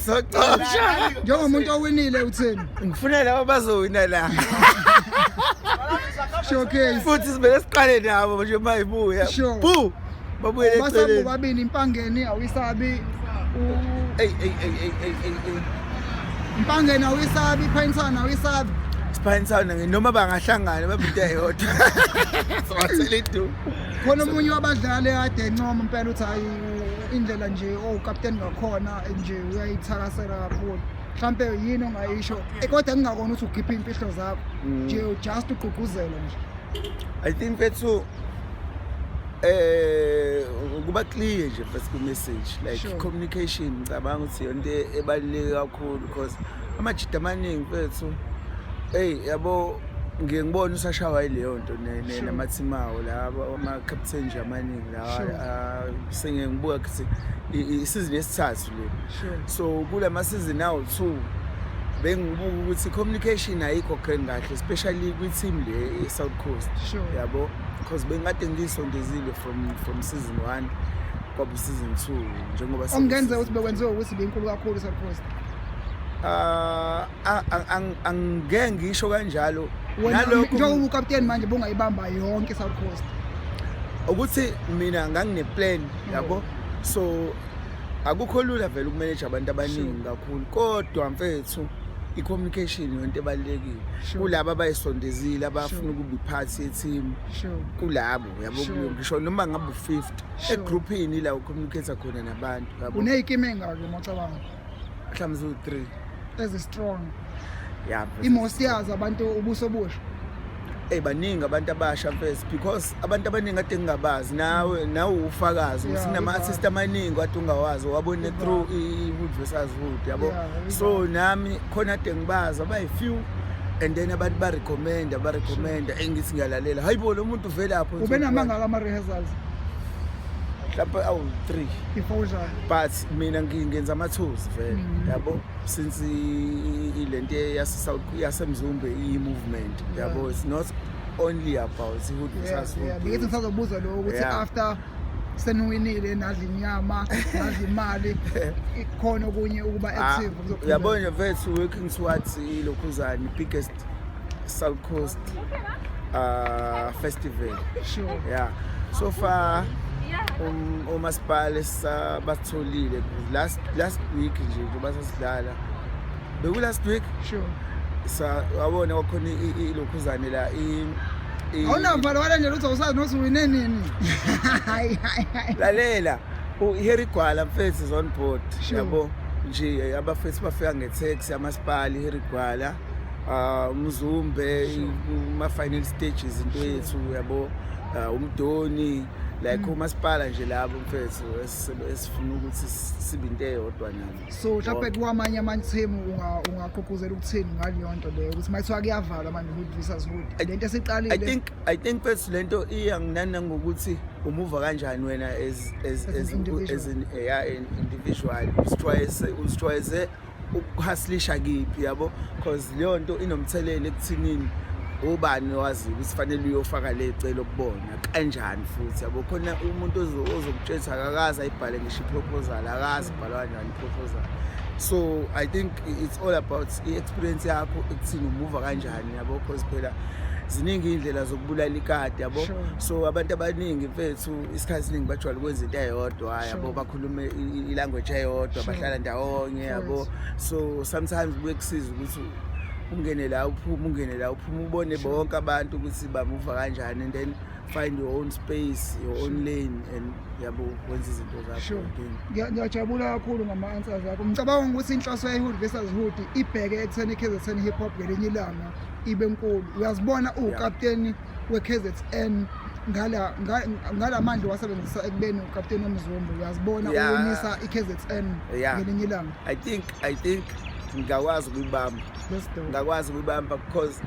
Soxosha. Njengomuntu owinile, utheni? Ngifuna laba bazowina la. Showcase. Futhi sibele siqale nabo nje mayibuya. Bu. Babuyele Basabu eceleni. babini, Impangeni awisabi Ey ey ey ey ey ey ey. Impangeni awisabi, Pinetown awisabi. Pinetown noma bangahlangana babe into eyodwa. Sibathela iduku. Khona omunye wabadlali kade encoma impela, uthi hayi, indlela nje owukapteni ngakhona nje uyayithakasela kakhulu. Mhlampe yini ongayisho? Kodwa kungakona ukuthi ukhiphe imfihlo zakho nje, just ugqugquzela nje. I think, mfethu, ukuba clear nje first ku message, like communication, ngicabanga ukuthi into ebaluleke kakhulu because amajida amaningi, mfethu, hey yabo, ngiye ngibone usashawa yileyo nto nama-team awo laba, ama-captain nje amaningi lawa. Ah, sengiye ngibuka ukuthi isizini yesithathu le. So kulama season awu-2 bengibuka ukuthi communication ayikho grand kahle, especially kwi-team le e-South Coast. Yabo, because bengikade ngiyisondezile from season 1 kwaba season 2, njengoba Okungenzeka ukuthi bekwenziwe ukuthi benkulu kakhulu South Coast? Ah, angeke ngisho kanjalo. Wena Nalokho njengoba ukapteni manje, bongayibamba yonke South Coast? Ukuthi mina ngangine-plan, yabo, so akukho lula vele ukumanage abantu abaningi kakhulu, kodwa mfethu, i-communication yonto ebalulekile kulabo abayisondezile, abafuna ukuba iphathi ye-team, kulabo, yabo. Ngisho noma ngabe u-50 egruphini la ucommunicate khona nabantu, yabo. Uney'kimu ey'ngaki uma ucabanga? Mhlawumbe ziwu-3. Ezi-strong? Ya. I-most yazo abantu ubuso busha? Ey, baningi abantu abasha, mfethu, because abantu abaningi kade ngingabazi. Nawe ufakazi ukuthi kunama-artist amaningi kade ungawazi, wabone through i-Hood versus Hood, yabo. So nami khona kade ngibazi abayi-few, and then abantu barecommenda, engithi ngiyalalela, hayi bo, lo muntu uvelapho. Ube namangaka ama-rehearsals? Mhlawumbe awu-3. Before udlala? But mina ngenza ama-tours vele, yabo, since lento yase-South, yaseMzumbe, iyi-movement, yabo. It's not only about i-Hood versus Hood. Bengithi ngisazobuza lo ukuthi after seniwinile, nadla inyama, nadla imali, khona okunye ukuba Ah, active kuzoqhubeka? Uyabona nje, mfethu, working towards ilokhuzane, biggest South Coast festival. Yeah, so far umasipala batholile last week nje, njengoba sasidlala, beku last week. Sa wabona kwakhona ilokhuzane la Awunavalo wale ndlela ukuthi awusazi nokuthi uwine nini? Hayi, hayi, hayi. Lalela, uHarry Gwala, mfethu, is on board. Yabo nje, abafethu bafika nge-taxi yamasipala, iHarry Gwala, uMzumbe, kuma final stages into yethu, yabo, uMdoni, like umasipala nje labo, mfethu, esifuna ukuthi sibe into eyodwa nabo. So mhlawumbe kwamanye ama-team ungagqugquzela ukuthini ngaleyo nto leyo, ukuthi mayithiwa kuyavalwa manje, Hood versus Hood, lento esiqalile? I think, mfethu, lento iya nginana ngokuthi umuva kanjani wena as As an individual. As an, yeah, an individual, uzijwayeze ukuhustlisha kiphi, yabo, because leyo nto inomthelela ekuthinini ubani wazi ukuthi fanele uyofaka le celo kubona kanjani futhi, yabo. Khona umuntu ozokutshela ukuthi akakaze ayibhale ngisho iproposal, akazi ibhalwa kanjani iproposal. So I think it's all about i-experience yakho ekuthini umuva kanjani, yabo, because phela ziningi iy'ndlela zokubulala ikati, yabo. So abantu abaningi, mfethu, isikhathi esiningi bajwayele ukwenza into eyodwa, yabo. Bakhulume i-language eyodwa, bahlala ndawonye, yabo. So sometimes kuye kusiza ukuthi ungene la uphume, ungene la uphume, ubone bonke abantu ukuthi bamuva kanjani, and then find your own space, your own lane, and yabo, wenza izinto zakho. Again. Ngiyajabula kakhulu ngama-answers akho. Ngicabanga ukuthi inhloso ye-Hood versus Hood ibheke ekutheni i-KZN hip hop ngelinye ilanga ibe nkulu. Uyazibona uwukapteni we-KZN ngala mandla wasebenzisa ekubeni ukapteni womzumbe? Uyazibona uwinisa i-KZN ngelinye ilanga? I think ngingakwazi ukuyibamba. Let's do. Ngingakwazi ukuyibamba because